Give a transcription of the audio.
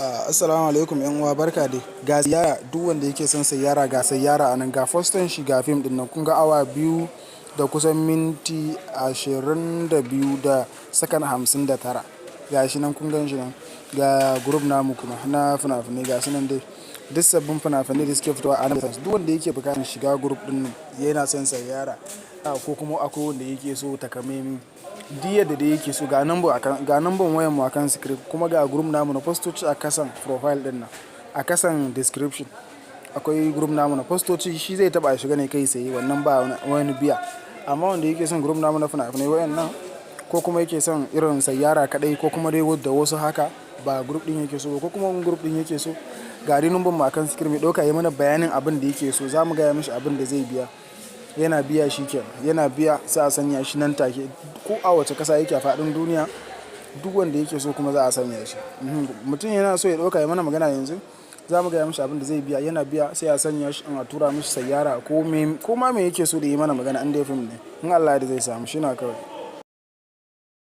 Assalamu alaikum 'yan uwa, barka dai. Ga ziyara, duk wanda yake son Sayyara, ga Sayyara anan, ga fostan shi, ga fim din nan. Kun ga awa 2 da kusan minti 22 da sakan 59. Ga shi nan, kun gan shi nan. Ga group namu kuma na fina-finai, ga su nan dai. Duk sabbin fina-finai da suke fitowa a nan. Duk wanda yake buƙatar shiga group din nan, yana son Sayyara ko kuma akwai wanda yake so takamaimi. Duk yadda dai yake so, ga number akan, ga number wayan mu akan screen, kuma ga group namu na postoci a kasan profile din nan. A kasan description akwai group namu na postoci, shi zai taɓa shiga ne kai tsaye, wannan ba wani biya. Amma wanda yake son group namu na fina-finai wayan nan, ko kuma yake son irin Sayyara kaɗai, ko kuma dai da wasu haka, ba group ɗin yake so ba, ko kuma group ɗin yake so, ga dai number mu akan screen, mai ɗauka ya mana bayanin abin da yake so, za mu gaya mashi abin da zai biya. Yana biya shi kenan, yana biya sai a sanya shi nan take, ko a wace ƙasa yake a faɗin duniya, duk wanda yake so kuma za a sanya shi. Mutum yana so ya ɗauka ya mana magana yanzu, za mu gaya mashi abin da zai biya, yana biya sai a sanya shi, a tura mashi Sayyara ko me, ko ma me yake so da yi mana magana, in dai fim ne. In Allah ya yarda zai samu, shi na kawai.